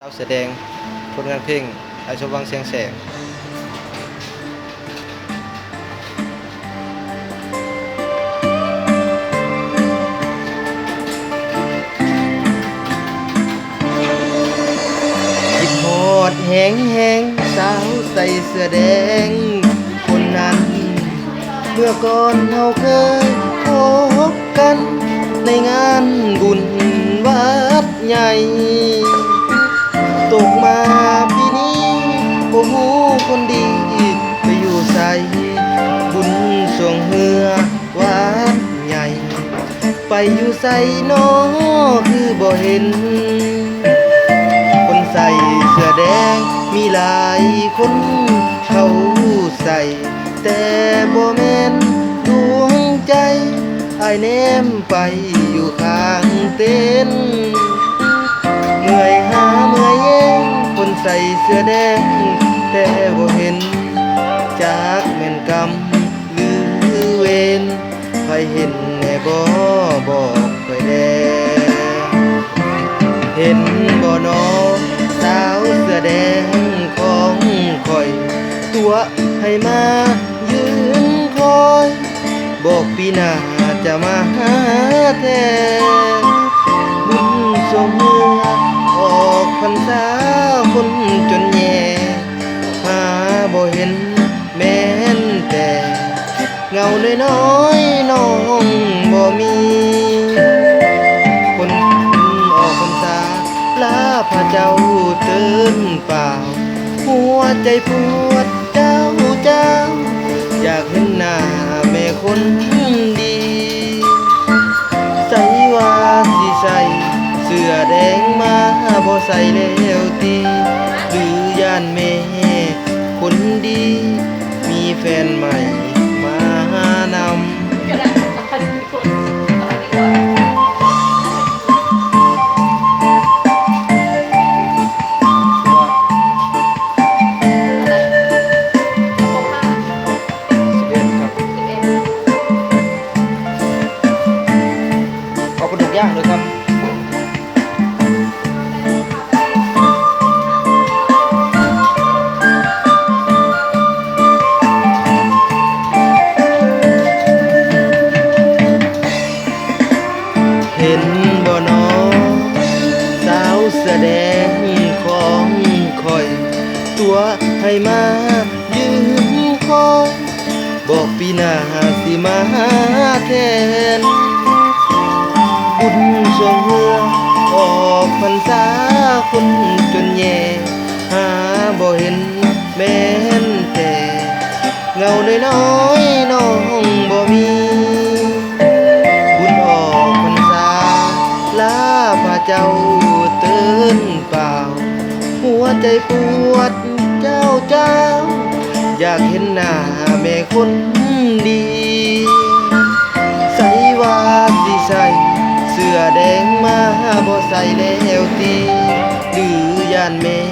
ສາວເສືອແດງ ຜົນງານເພງ ອ້າຍສົມຫວັງ ແສງແສງ. ຄິດຮອດແຮງໆ ສາວໃສ່ເສື້ອແດງຄົນນັ້ນ ເມື່ອກ່ອນເຮົາເຄີຍພົບກັນ ໃນງານບຸນວັດໃຫຍ່ ຕົກມາປີນີ້ບໍ່ຮູ້ຄົນດີໄປຢູ່ໃສ ບຸນຊ່ວງເຮືອວັດໃຫຍ່ ໄປຢູ່ໃສນໍຄືບໍ່ເຫັນ ຄົນໃສ່ເສື້ອແດງມີຫຼາຍຄົນເຂົ້າໃສ່ ແຕ່ບໍ່ແມ່ນດວງໃຈ ອ້າຍແນມໄປຢູ່ຂ້າງເຕັນ ເມື່ອຍຫາເມື່ອຍແຍງ ຄົນໃສ່ເສື້ອແດງແຕ່ບໍ່ເຫັນ ຈັກແມ່ນກຳຫຼືເວນ ໃຜເຫັນແດ່ບໍບອກຂ້ອຍແດ່ ເຫັນບໍ່ນໍ ສາວເສື້ອແດງຂອງຂ້ອຍ ຕົວະໃຫ້ມາຢືນຄອຍ ບອກປີໜ້າຈະມາຫາແທ້ ບຸນຊ່ວງເຮືອອອກພັນສາຄົນຈົນແຍ່ ຫາບໍ່ເຫັນແມ່ນແຕ່ ເຫງົານ້ອຍໆນ້ອງບໍ່ມີ ຄົນອອກພັນສາລາພະເຈົ້າຕື່ນເປົ່າ ຫົວໃຈປວດເຈົ້າຈ້າວ ຢາກເຫັນໜ້າແມ່ຄົນດີ ໃສວ່າຊິໃສ່ເສື້ອແດງມາ ບໍ່ໃສ່ແລ້ວຕິ ຫຼືຢ້ານແມ່ຄົນດີ ມີແຟນໃໝ່ມານຳ. ຂອບຄຸນທຸກຢ່າງເດີຄັບ. ເຫັນບໍ່ນໍ ສາວເສື້ອແດງຂອງຂ້ອຍ ຕົວະໃຫ້ມາຢືມຄອຍ ບອກປີໜ້າຫາກຊິມາຫາແທນ ບຸນຊ່ວງເຮືອອອກພັນສາຄົນຈົນແຍ່ ຫາບໍ່ເຫັນແມ່ນແຕ່ ເຫງົານ້ອຍໆນ້ອງບໍ່ມີ ບຸນອອກພັນສາລາພະເຈົ້າຕື່ນເປົ່າ ຫົວໃຈປວດເຈົ້າຈ້າວ ຢາກເຫັນໜ້າແມ່ຄົນດີ ໃສວ່າຊິໃສ່ເສື້ອແດງມາ ບໍ່ໃສ່ແລ້ວຕິ ຫຼືຢ້ານແມ່